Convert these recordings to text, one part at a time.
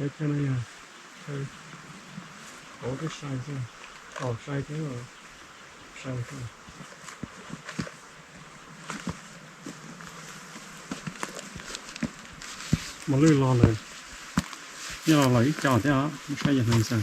Chaw no yog chaw kauv thiab sai xwb, kauv sai thiab sai xwb. Mos lwj los lawm, nyob los los ib co thiab os, saib yog hneev xwb.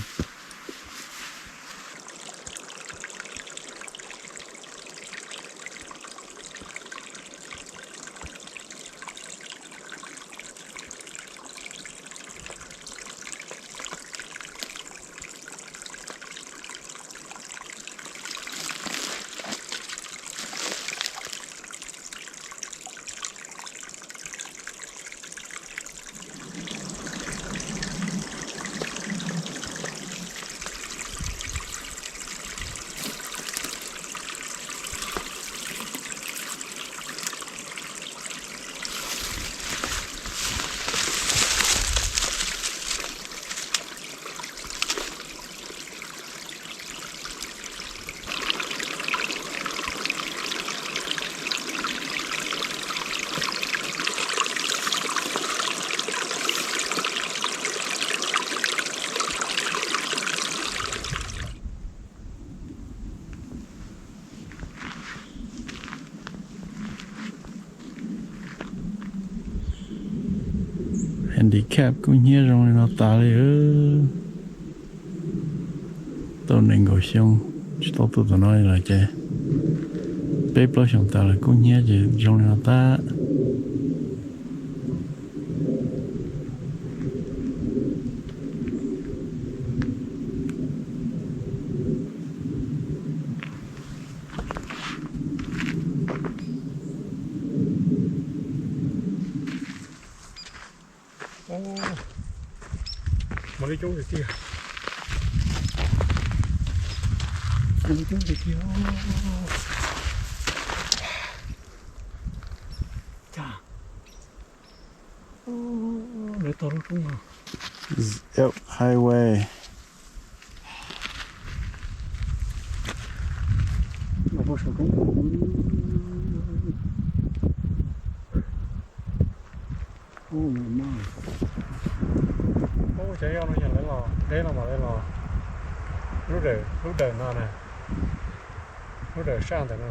Handicap kub hnyiab zoo li no tas li. Tau nees nkaum xyoo tsis tau tuaj tom no li lawm ces peb plaub xyoos tas lawm, kub hnyiab ces zoo li no tas. Mos lwj coob tiag tiag. Mos lwj coob tiag tiag. Cas lawv tog lub roob no. Elk Highway. Los puag saum roob. Ub, cov yau no yog lawv los deb los mas lawv los lub dawm, lub dawm no na, lub dawm saj ntawm no.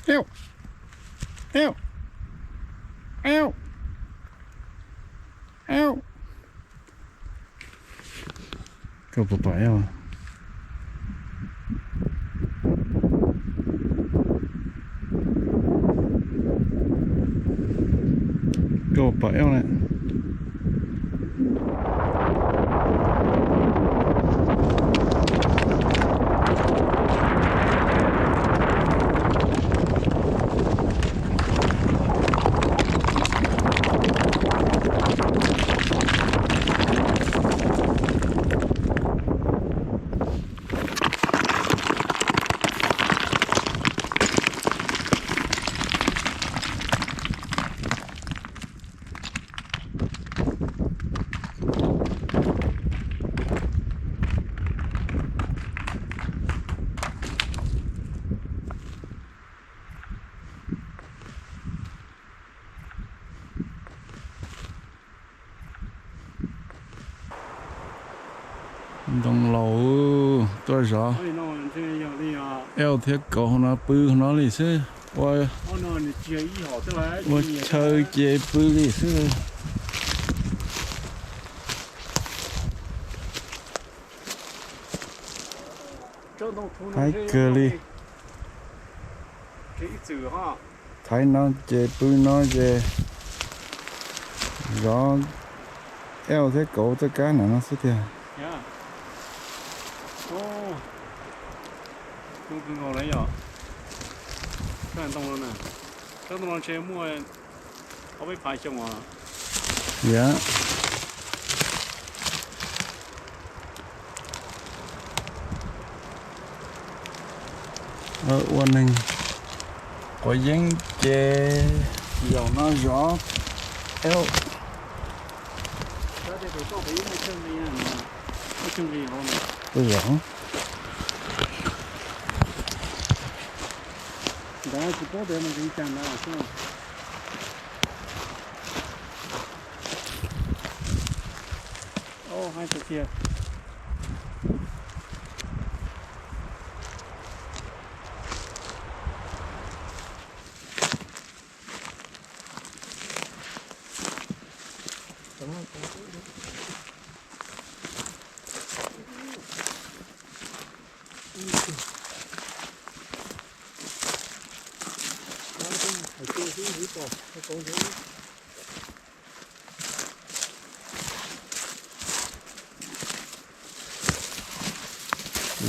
Ew! Ew! Ew! Ew! Koj puas pom elk? Koj puas pom elk na? Ntoo laus tuaj zov elk thiab kauv hauv no pw hauv no li xwb. Ua, ua chaw ces pw li xwb. Haib kawg li. Thaiv no ces pw no ces zov elk thiab kauv txoj kab ntawm no xwb tiag. Yog, zoo kawg nkaus lawm yom. Sab ntoo no na, sab ntoo no ntshe muaj ob peb phav xyoo os. Yog. Ua neeg quav yeeb ces zaum no zov. Tuaj zov. Ntawd tsis paub tias mus nqis cas ntawd xwb. Haib tiag tiag.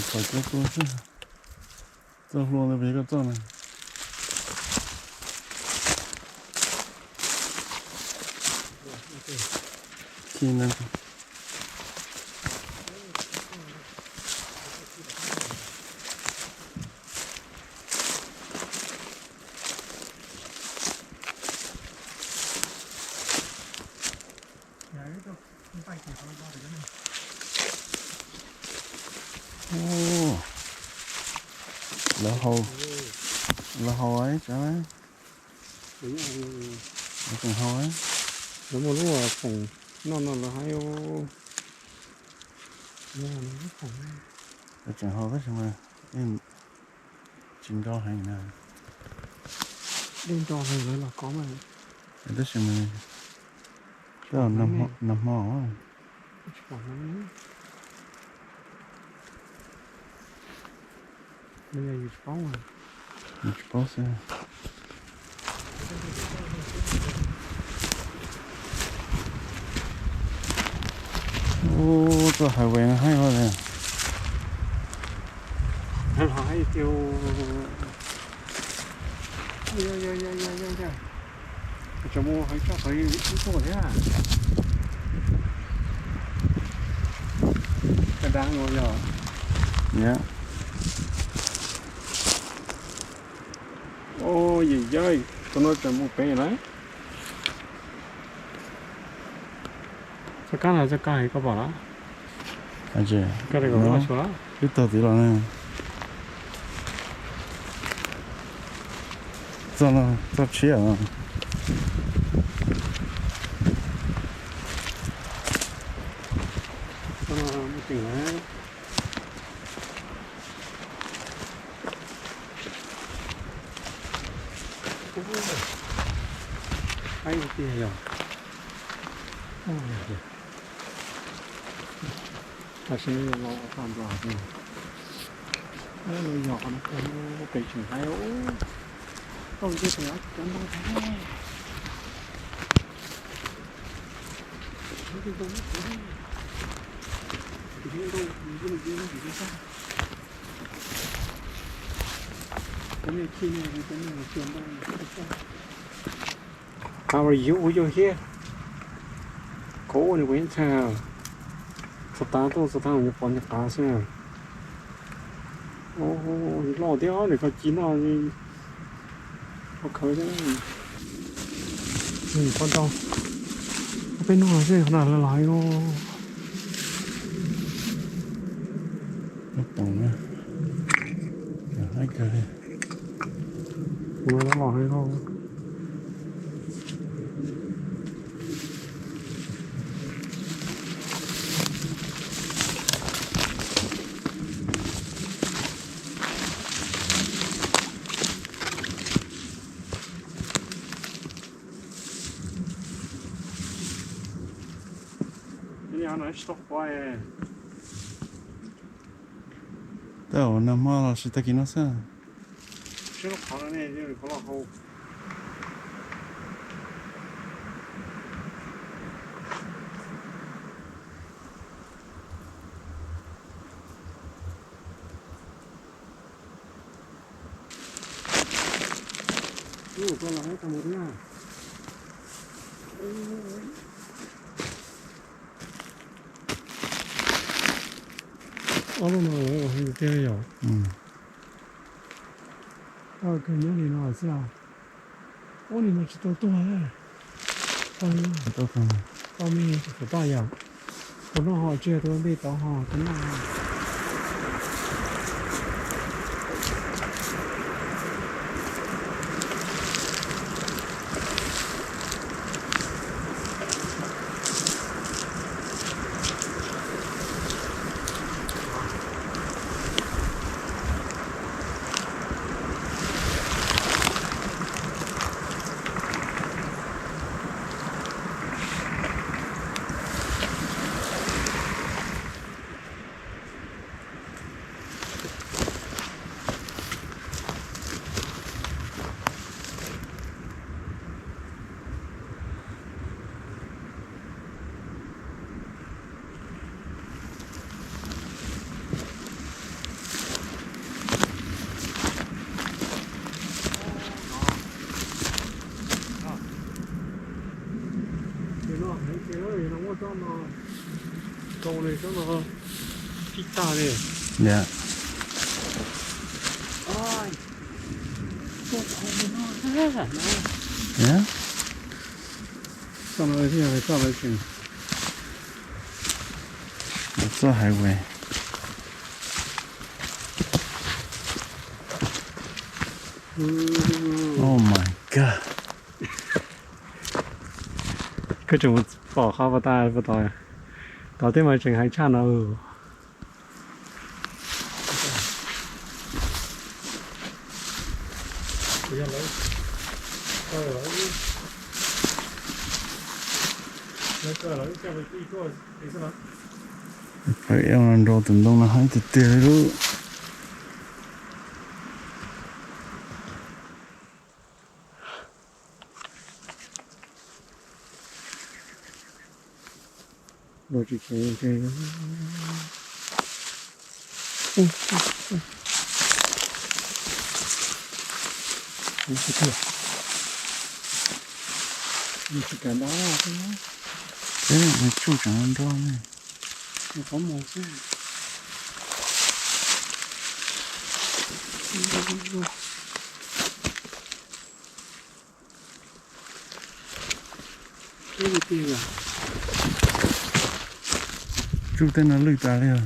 Txoj hlua, txoj hlua ntawd puas yog koj txoj na? Khi na. Lawv haus, lawv haus tsav, lawv tseem haus. Lawv muaj lub foom noj no lawv haib. Lawv tseem haus tab sis mas tsis nro heev na. Dej nro heev lawv los kov mas. Tab sis mas nag hmo, yus tsis paub xwb. Ub, txoj highway no haib ua li. Tseem mus heev tshaj qhov ib tuaj thiab. Ka dab no yog. Ua yim yawj, tus no tseem mus pem lawm. Txoj kab no txoj kab heev koj pom los? Twb tag tid los ne. Txoj no txoj tshiab. Haib tiag yog. Tam sim no los tag nrho, los yog qhov no, pem tseem haib, tau ntshe pem cov ntoo thiab. How are you? Ua yog thiab. Koj ua nws puas yeej txhaj, txog tav tuaj txog tav nyuam qhuav nyuam qav xwb. Loj thiab, nws kho ci noj, khaws thiab. Poj ntxoog, peb hnub no xwb qhov no lawv los heev lauj. Lub poom na, haib kawg li. Ua los heev lauj. Tej zaum nag hmo los sis tag kis no xwb. Ob lub no tiag yom. Kawg nyob li no xwb. Ub, li no tsis tau tuag. Tau me, tsis tau toj yom. Tus no ho tsis yog tus ntej tod ho tus no. Txoj no thiaj yog txoj lawv tseem txoj highway. Oh my god. Koj tseem pom qhov pas tas pas tod, tod thiab mas tseem heev tshaj no. Pab eb no nrau tus ntoo no heev tiag tiag li lub. Los tsis tsev ntse. Tsis kam dab. Tsuj tseem nrog ne. Qhov muag xwb. Tsuj tej no lwj tas li os.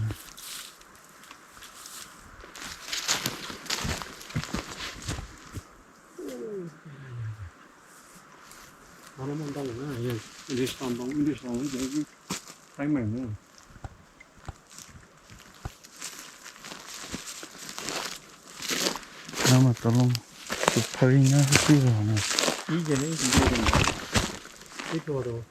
Qhov no muaj ntoo na, yog ib nrhiav so ntoo, ib nrhiav so ib nrhiav teeb meem na. No mas tau loo tus phawj nyob xwb xwb los no. Ib ce ib ce ib tug.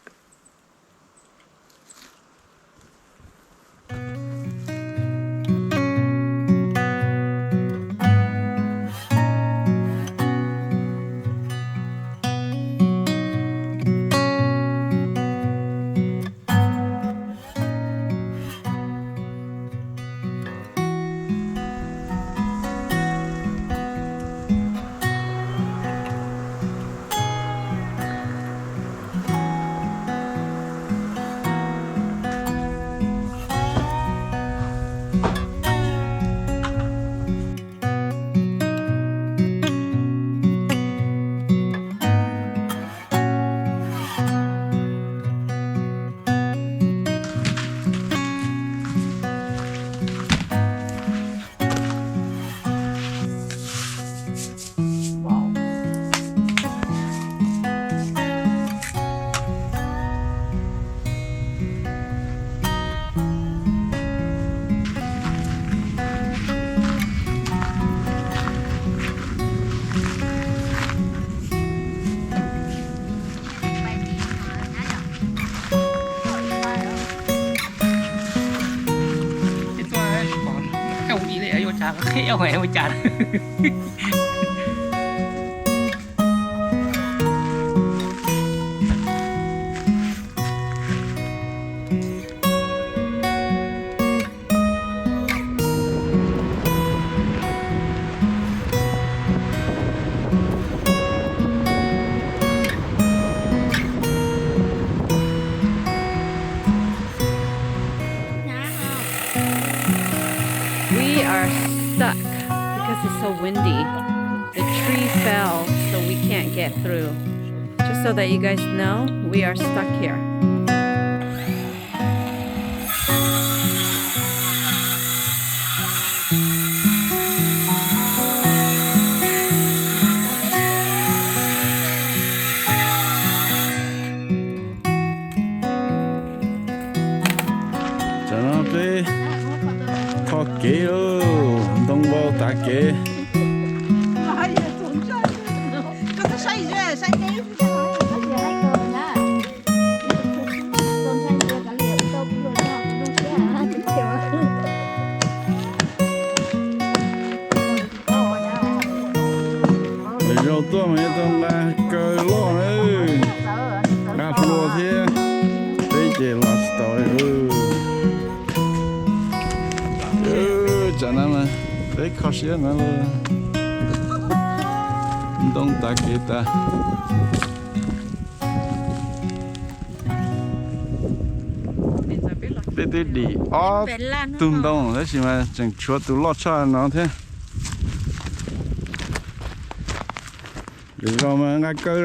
Because it's so windy. The tree fell, so we can't get through. Just so that you guys know, we are stuck here. Tam no peb tho kev lauj, ntoo vau tav kev. Lwm zaus tuaj mas yuav tau nqa kaw loj na, nqa hlua thiab, peb ces los tsis tau li. Tsam no mas peb kho siab no lauj, ntoo tav kev tas. Peb twb dim ob tug ntoo tab sis mas tseem tshuav tus loj tshaj no thiab. Lwm zaus mas nqa kaw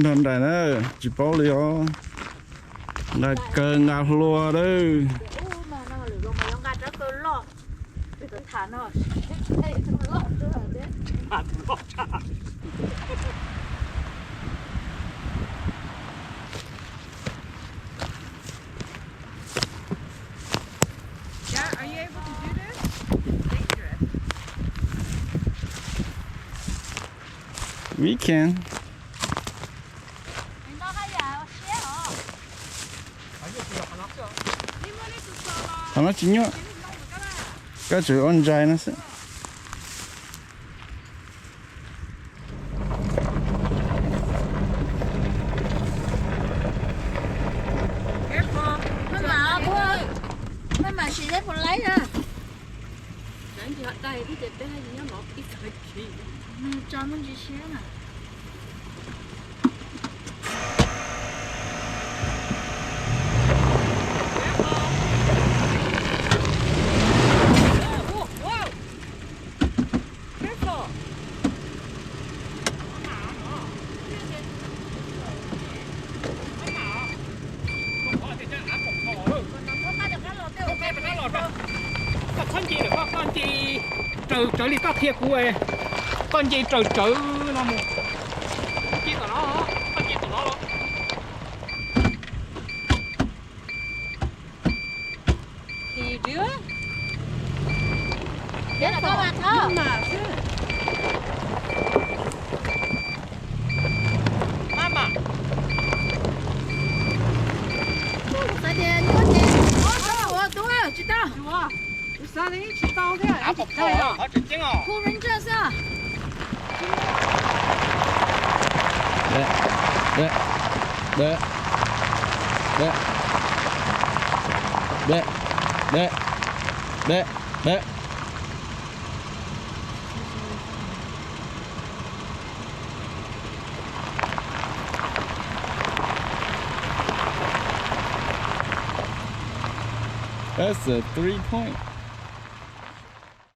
nrog nraim na, tsis paub li os. Nqa kaw nqa hlua lawm. We can. Qhov no tsis nyuaj, koj tsuas ua ntsais no xwb. Koj txhob nce lawm, koj nce raws, raws li koj qhia kuv, koj nce raws, raws no mus. Nce tom no, koj nce tom no los. Tsis tau thiab. Khu Ranger xwb. That's a three point.